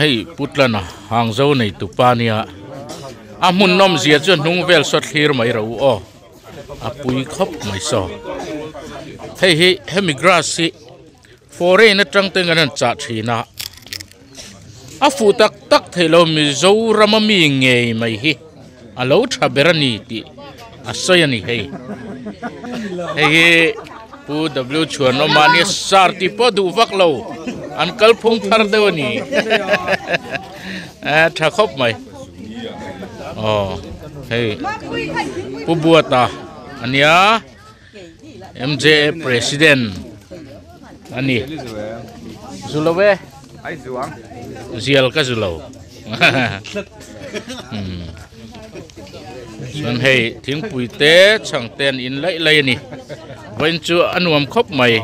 Hei Putlana Hangzo nei tupa nia a hmun nawm zia chu hnung vel saw thlir mai ro aw a pui khawp mai saw hei hi hemi grass hi foreign atang ten kan han chah thin a a fuh tak tak theih lo Mizoram a mi ngei mai hi a lo tha ber a ni tih a sawi a ni hei hei hi Pu W Chhuanawma nia sar tih pawh duh vak lo an kalphung thar deuh a ni a tha khawp mai aw hei Pu Buata a nia M_J_A president a ni zu lo e zial ka zu lo chuan hei thingpui te chhang te an in laih laih a ni vawiin chu a nuam khawp mai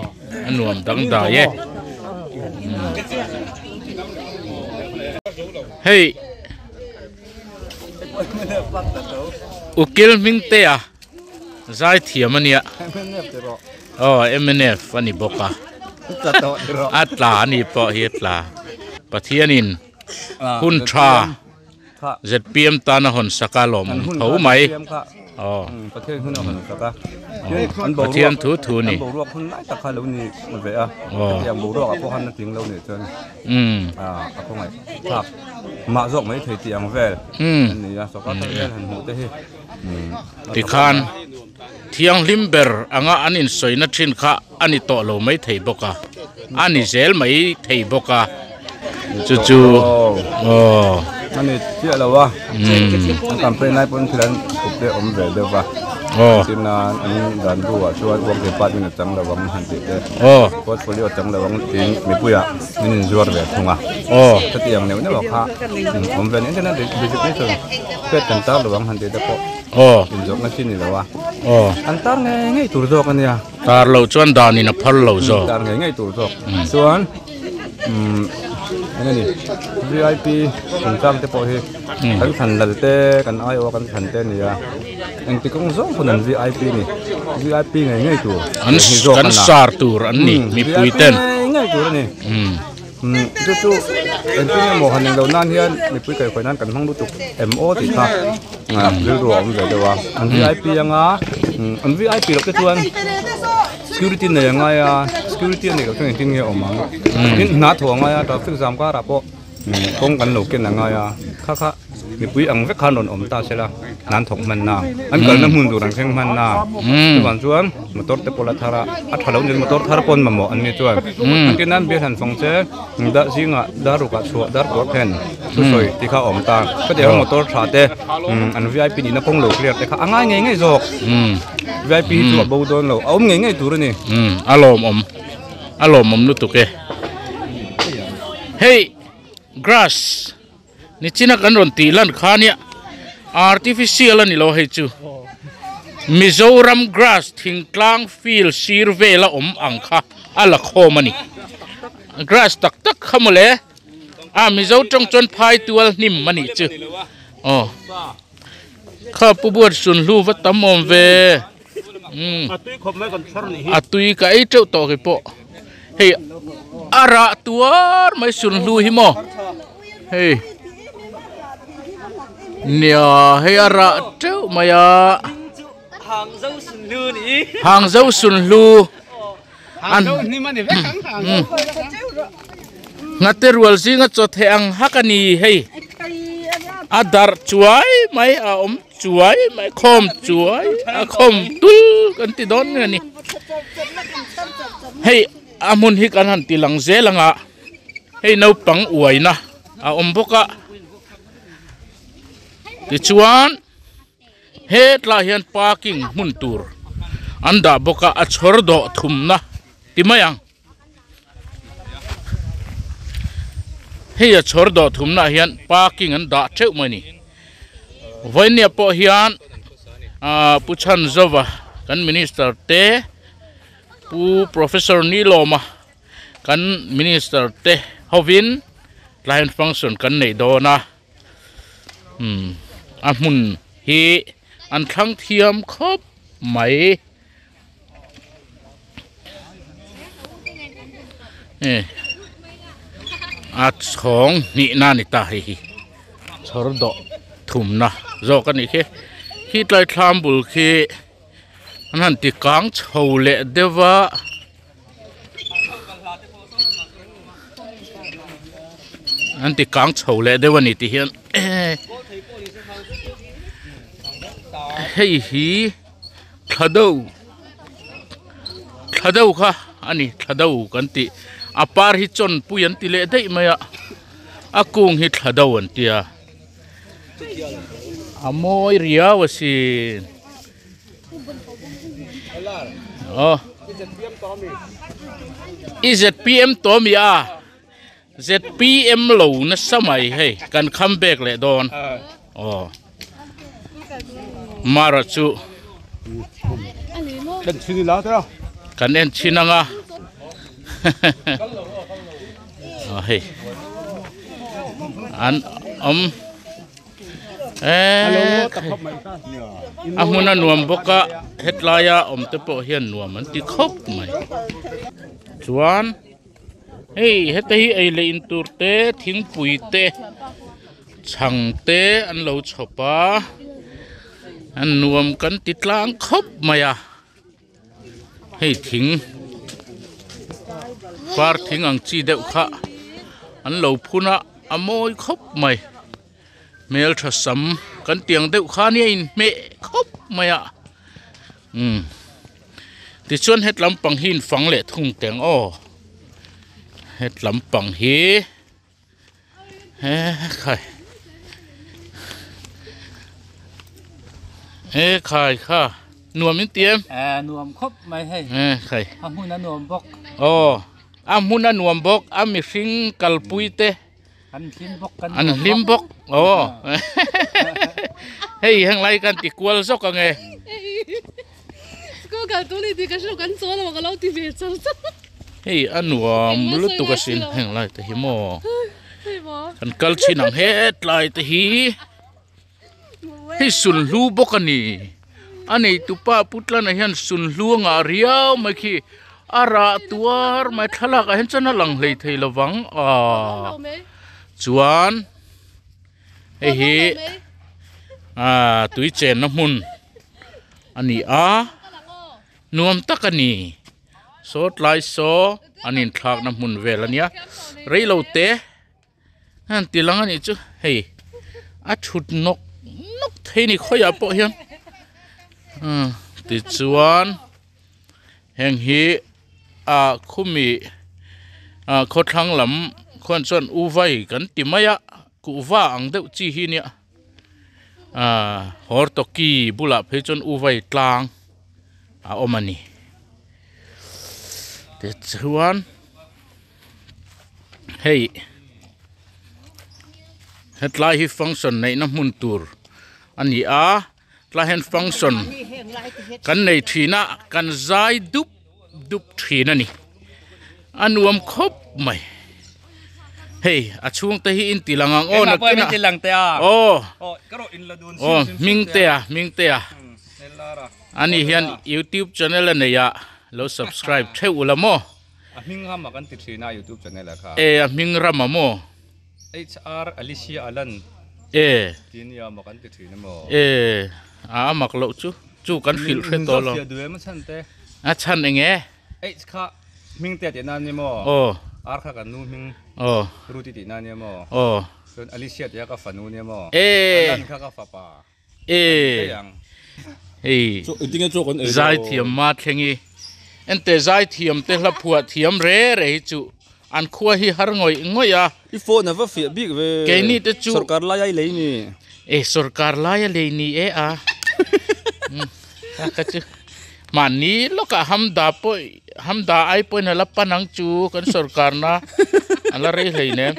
a nuam dangdai e hei ukil hming te a zai thiam a nia aw mnf a ni bawk a a tla a ni pawh hi a tla Pathianin hun tha zpm tan a hawn sak a lawmawm tho mai aw Pathian thu thu a ni Tikhan thianghlim ber anga an insawina thin kha a ni tawh lo mai thei bawk a, a ni zel mai thei bawk a, chu chu aw. A ni chiah lo a, an campaign lai pawn thil an khup te awm ve deuh va, tin nan an dan bu ah chuan work department a chang lo ang han tih te, portfolio a chang lo ang tiin mipuiah min inzuar ve thung a, chutiang neuh neuh ah kha awm ve nen resignation. Pet kan tar lo ang han tih te pawh inzawrhna chi ni lo a. An tar ngei ngei tur zawk a nia. Tar loh chuan dan in a phal lo zawk. Tar ngei ngei tur zawk. Chuan eng nge ni VIP chungchang te pawh hi kan thlan lal te kan aiawh a kan thlan te a ni a. Engti kawng zawng pawn an VIP ni. VIP ngei ngei tur. An kan sar tur an ni mipui ten. VIP ngei ngei tur a ni. Chu chu engtin emaw han englo nan hian mipui kaihhruai nan kan hmang lutuk em aw tih kha rilru a awm ve deuh a an vip anga an vip loh te chuan security nei a ngai a security a neih loh chuan engtin nge a awm ang tin hna thawh a ngai a traffic jam karah pawh kawng kan lo ken a ngai a kha kha. Mipui ang vek khan rawn awm ta sela nan thawk hman na an kalna hmun tur an thleng hman na chuvang chuan motor te pawh la thar a a tha lo nen motor thar pawn mamawh an ni chuan an tin nan bial han fawng che dar zingah dar rukah chhuah dar kawr then thusawi tih kha a awm ta khatiang hian motor tha te an vip nihna kawng lo clear te kha a ngai ngei ngei zawk vip hi chu a bo dawn lo a awm ngei ngei tur a ni. A lawmawm a lawmawm lutuk e hei grass. Nichina kan rawn tih lan kha nia artificial a ni lo hei chu Mizoram grass thingtlang field sir vela awm ang kha a la khawm a ni grass tak tak kha mawle a Mizo tawng chuan phai tual hnim a nih chu aw kha pu buat sun hlu va tam awm ve umm a tui ka ei teuh tawh khi pawh hei a rah tuar mai sunhlu hi maw hei nia hei a rah teuh mai a hangzo sunhlu an nghate rual zinga chaw theh ang hak a ni hei a darh chuai mai a awm chuai mai khawm chuai a khawm tul kan ti dawn nge ni hei a hmun hi kan han ti lang zel ang a hei naupang uaina a awm bawk a tichuan hetlaiah hian parking hmun tur an dah bawk a a chhawr dawh thumna ti mai ang. Hei a chhawr dawh thumnaah hian parking an dah theuh mai a ni. Vawinia pawh hian ahh Pu Chhanzova kan minister te Pu Professor Nilawma kan minister te hovin tlai hian function kan neih dawn a umm a hmun hi an thlang thiam khawp mai. A chhawng hnihna a ni ta hei hi chhawr dawh thumna zawk a nih khi khi tlai thlam bul khi an han ti kang chho leh deuh a. An ti kang chho leh deuh a ni tih hian hei hi thla deuh thla deuh kha a ni thla deuh kan tih a par hi chawnpui an ti leh daih mai a a kung hi thla deuh an tia a mawi riau asin. Aw I zpm tawh ami a zpm lo nasa mai hei kan kham bek leh dawn aw mara chu kan en chhin anga aw hei an awm. Eee a hmun a nuam bawk a hetlaia awm te pawh hian nuam an ti khawp mai chuan hei heta hi ei leh in tur te thingpui te chhang te an lo chhawp a a nuam kan ti tlang khawp mai a. Hei thing par thing ang chi deuh kha an lo phun a a mawi khawp mai hmeltha sam kan tih ang deuh kha nia inhmeh khawp mai a umm tichuan hetlam pang hi infang leh thung teng aw hetlam pang hi. He khai he khai kha nuam in ti em eh nuam khawp mai hei he khai a hmun a nuam bawk aw a hmun a nuam bawk a mihring kalpui te an hlim bawk kan an hlim bawk aw hei heng lai kan ti kual zawk ange School kal tur ni tih ka hre lo kan chawl a ka lo ti ve char char. Hei a nuam lutuk asin heng lai te hi maw kan kal chin ang hetlai te hi hei sunhlu bawk a ni a neitupa putlana hian sunhlu a ngah riau mai khi a rah tuar mai thlalak ah hian chuan a lang hlei thei lovang aaa chuan hei hi aaa tui chenna hmun a ni a nuam tak a ni. Saw tlai saw an inthlakna hmun vel a nia reilo te an ti lang a nih chu hei a thut nawk nawk thei a ni khawiah pawh hian umm tichuan heng hi ah khumi ah khawthlang lam khuan chuan uvai kan ti mai a kuhva ang deuh chi hi nia ah hortoki bulah phei chuan uvai tlang. a awm a ni tichuan hei hetlai hi function neihna hmun tur a ni a tlai hian function kan nei thin a kan zai dup dup thin a ni a nuam khawp mai hei a chhung te hi in ti lang ang aw nakinah aw aw hmingtea hmingtea. Ani hian youtube channel a nei a lo subscribe theuh ula maw. A hming rama kan ti thin a youtube channel ah kha. E a hming rama maw. HR Alicia Alan. E. Ti nia maw kan ti thin a maw. E a mak loh chu chu kan hrilh hre tawh lo. Min zawt fiah duh em a chhan te. A chhan eng e. H kha hming te tih na ni maw. Aw. R kha kan nu hming. Aw. Ruti tih na nia maw. Aw. Chuan Alicia tih kha ka fanu nia maw. E. Alan kha ka fapa. E hei zaithiam ma thleng i ente zaithiam te hla phuah thiam re re hi chu an khua hi har ngawih ngawih a i phone a va fiah bik ve keini te chu sorkar lai a i lei ni e sorkar lai a lei ni e a ka chu mahni lawkah hamda pawh hamda ai pawhin a la pan ang chu kan sorkar na a la rei hleinem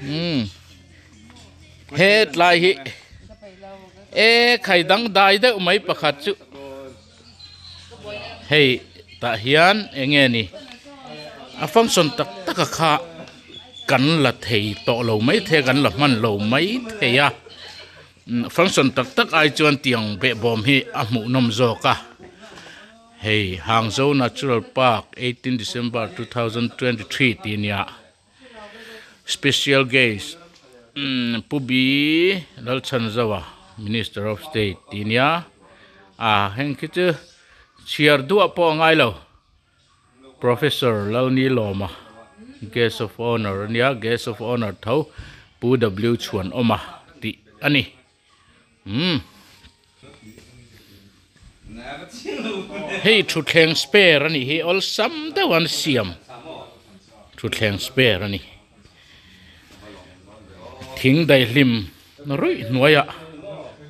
umm. Hetlai hi e khai dangdai deuh mai pakhat chu hei tah hian eng nge ni a function tak tak a kha kan la thei tawh lo mai thei a kan la hman lo mai thei a function tak tak ai chuan tiang behbawm hi a hmuhnawm zawk a hei Hangzhou Natural Park 18 December 2023 tih a nia. Special guest Pu B Lalchhanzaua Minister of State tih nia a heng khi chu chhiar duah pawh a ngai lo Professor Lalnilawma Guest of Honour a nia Guest of Honour tho Pu W Chhuanawma tih a ni. Umm hei thutthleng spare a nih hi awlsam deuh an siam thutthleng spare a ni thing daihlim ruih hnuaiah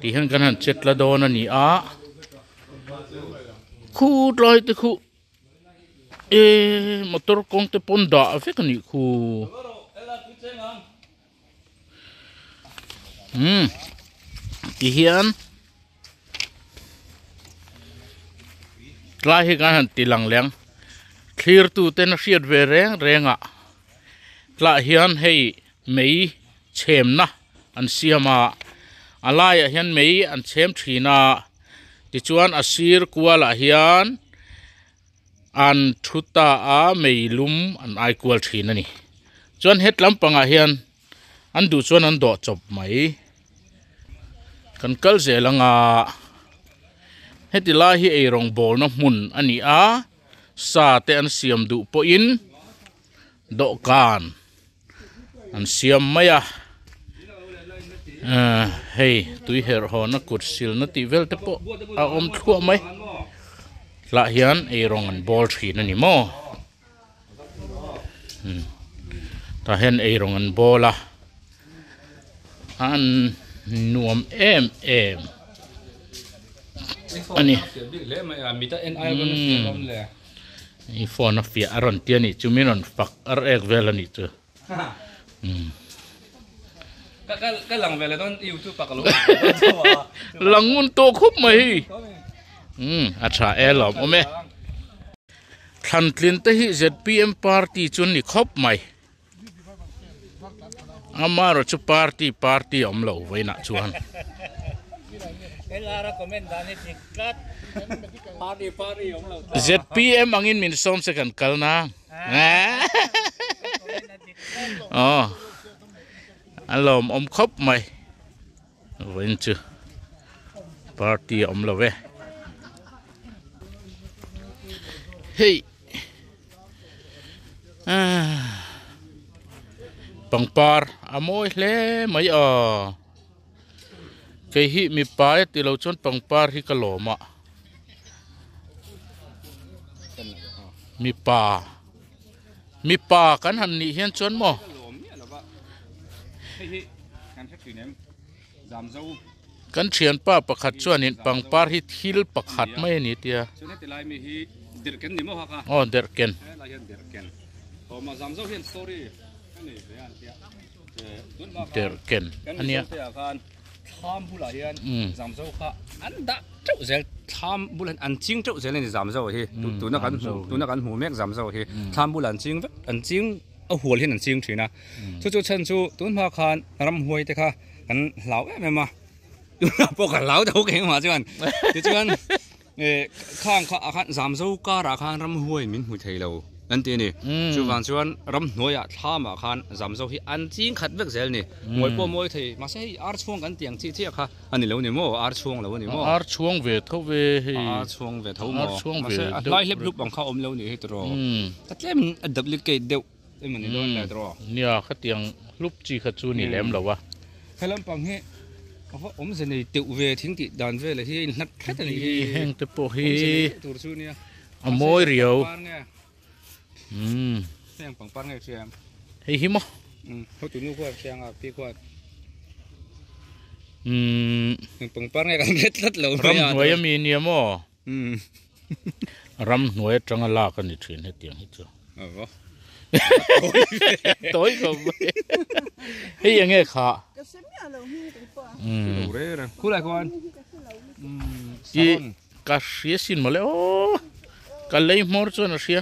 ti hian kan han chet la dawn a ni a khu tlai te khu ehh motor kawng te pawn dah vek a nih khu. Umm ti hian tlai hi kan han ti lang leh ang thlir tu ten a hriat ve reng reng ah tlah hian hei mei chhem na an siam a a laiah hian mei an chhem thin a tichuan a sir kual ah hian an thu ta a mei lum an ai kual thin a ni chuan het lampangah hian an duh chuan an dawh chawp mai kan kal zel anga heti lai hi eirawng bawlna hmun a ni a sa te an siam duh pawhin dawhkan an siam mai a ahh hei tui herh hawn a kut silna tih vel te pawh a awm thluah mai tah hian eirawng an bawl thin a ni maw tah hian eirawng an bawl a an nuam em em a ni. I phone a fiah a rawn ti a nih chu min rawn fak ar ek vel a nih chu. Ka lang ve leh dawn youtube ah ka lo Lang ngun tawh khup mai hei. Umm a tha e lawm awm e. Thlantlin te hi zpm party chu an ni khawp mai. Amaherawh chu party party a awm lo vawiinah chuan. Zpm angin min sawm se kan kal nang. Aw a lawmawm khawp mai vawiin chu party a awm lo e. Hei. Pangpar a mawi hle mai a kei hi mipa e tilo chuan pangpar hi ka lawm a mipa mipa kan han nih hian chuan maw. Kan thianpa pakhat chuanin pangpar hi thil pakhat mai a ni tia. Aw derhken. Derhken a nia. Kan hlau em em a tunah pawh ka hlau tho keimah chuan tichuan eh khang kha ah khan zam zo karah khan ramhuai min hmu thei lo an ti a ni chuvang chuan ramhnuaiah thlamah khan zam zo hi an ching khat vek zel a ni mawi pawh mawi thei mahse hei ar chhuang kan tih ang chi chiah kha a ni lo ni maw ar chhuang lo a ni maw ar chhuang ve tho ve hei ar chhuang ve tho maw mahse a hlai hlep hlup ang kha a awm lo ni hei tiraw ka tlemin a duplicate deuh. Emaw ni dawn le tiraw? Nia, khatiang hlup chi kha chu ni lem lo a. He lampang hi a va awmze nei teuh ve thing tih dan vel hi a inhlat hret a nih hi. Heng te pawh hi Awmze nei teuh tur chu nia. A mawi riau. Heng pangpar nge hria em? Hei hi maw? Hotu nu khuan hria anga pi khuan. Heng pangpar nge kan hret tlat lo mai a. Ramhnuai ami nia maw? Ramhnuai atanga lak a ni thin hetiang hi chu. Tawi khawp mai. Hei enge kha? I ka hria sin mawle aw. Ka lei hmawr chuan a hria.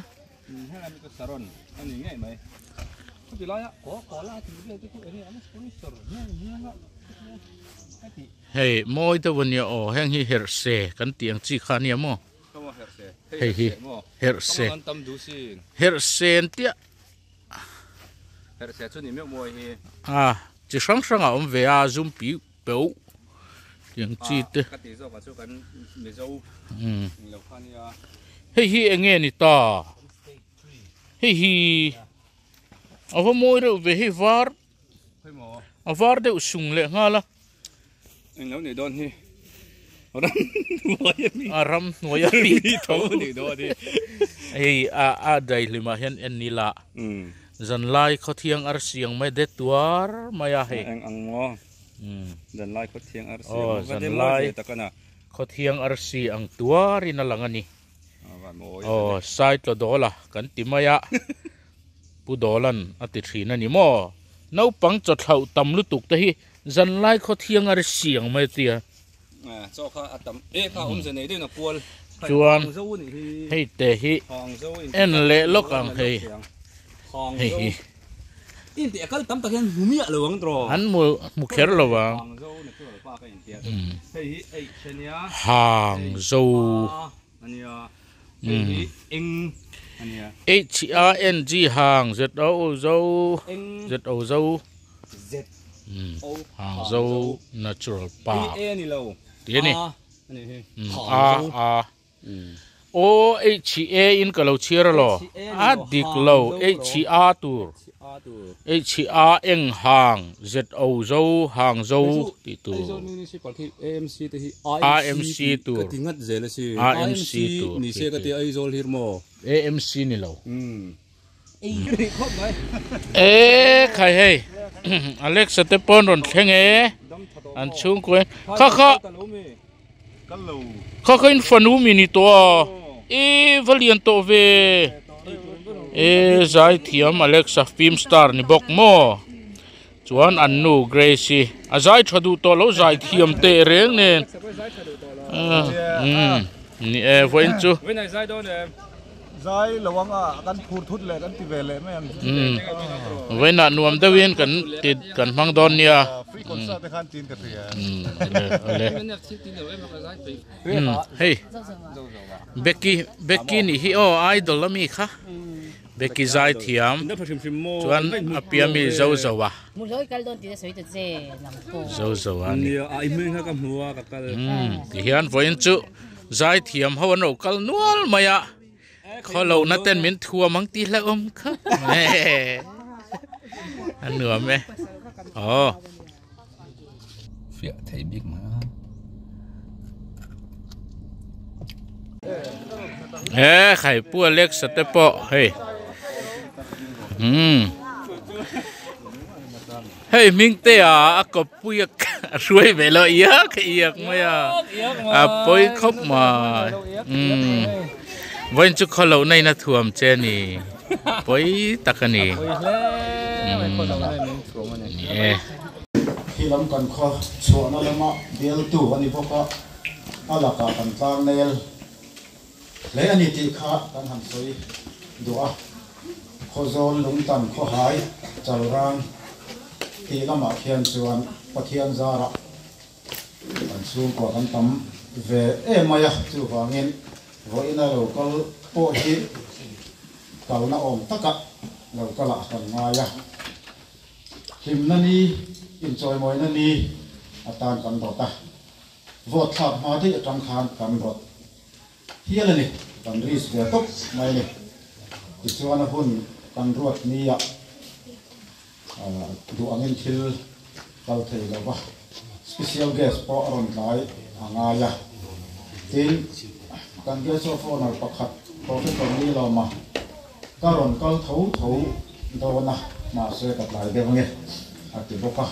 Hei mawi deuh a nia aw heng hi herh se kan tih ang chi kha a nia maw hei hi herh se herh se an tia. Herhse chu ni meuh mawi hi. A chi hrang hrang a awm ve a zum pi peuh tiang chi te. Ka tih zawk ah chu kan Mizo eng lo kha nia. Hei hi eng nge ni ta? Hei hi a va mawi reuh ve hei var a var deuh sung leh nghal a. Eng lo nih dawn hi ram hnuai a mi. A ram hnuai a mi tho nih dawn hi. Hei a a daihlimah hian en ila zanlai khawthiang arsi ang mai det tuar mai a hei. Eng ang maw? Zanlai khawthiang arsi ang mai det mawi ve tak a na. Khawthiang arsi ang tuarin a lang a ni. Aw Saitlaw Dawla kan ti mai a, Pu Dawlan a ti thin a ni maw? Naupang chaw thlauh tam lutuk te hi zanlai khaw thiang a ri siang mai a tia. Chuan hei te hi en leh lawk ang hei hei hi. An hmu kher lo ang. Hangzo H A N G Hang Z O Zo Z O Zo Hangzo Natural Park tih a ni. A A Aw H A in ka lo chhiar alaw? A dik lo H A tur H A eng hang Z O zo hang zo tih tur AMC tur AMC tur AMC ni lo E khai hei Alexa te pawn rawn thleng e an chhungkua in kha kha kha kha in fanu mi ni tawh a e va lian tawh ve e zaithiam Alexa film star ni bawk maw chuan an nu Grace i a zai tha duh tawh lo zaithiam teh reng nen umm ni e vawiin chu. Zai lo ang a, kan phur thut leh kan ti ve leh mai ang chu. Umm vawiinah nuam deuhin kan ti kan hmang dawn nia. Free concert te khan tin ka hria. Umm ale ale. Umm hei Becky Becky nih hi aw idol ami kha Becky zai thiam chuan a piah mi Zozo a. Zozo a ni. Umm tihian vawiin chu zai thiam ho an lo kal nual mai a. Khawlohna ten min thuam ang tih hlauhawm khawp mai a nuam e aw. Fiah thei bik mai a. He khai pu Alexa te pawh hei umm hei hming te a a kawppui a hruai ve lo iak iak mai a a pawi khawp mai umm vawiin chu khaw loh na in a thuam che a ni pawi tak a ni ni e. Khi lam kan khaw chhuahna lama bialtu a ni bawk a, a lakah kan tlangnel hle a ni tih kha kan han sawi duh a. Khawzawl Lungtan Khawhai Chalrang tih lamah khian chuan Pathian zarah kan chhungkua kan tam ve em mai a, chuvangin vawiina lo kal pawh hi kalna awm taka lo kalah kan ngai a, hlimna ni, inchawimawina ni atan kan rawt a, vote thlak hma daih atang khan kan rawt. Hial a ni, kan risk ve tawp mai a ni. Tichuan a hun kan ruat nia duh angin thil kal thei lo va, special guest pawh a rawn tlai a ngai a. Tin, kan guest of honour pakhat Professor Nilawma ka rawn kal tho tho dawn a, mahse ka tlai deuh ange a ti bawk a.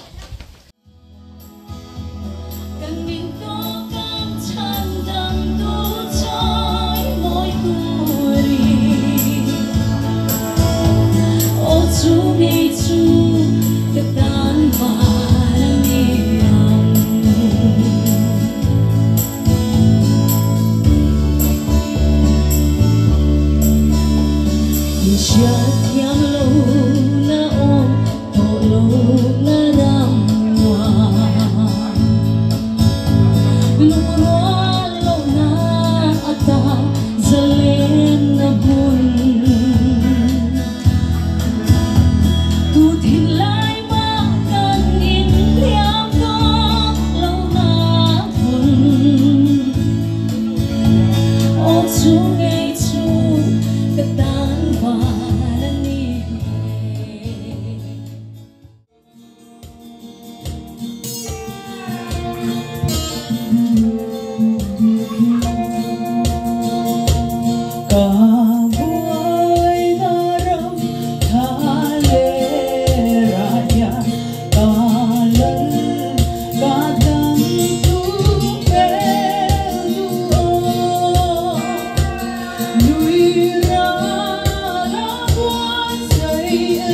Yeah.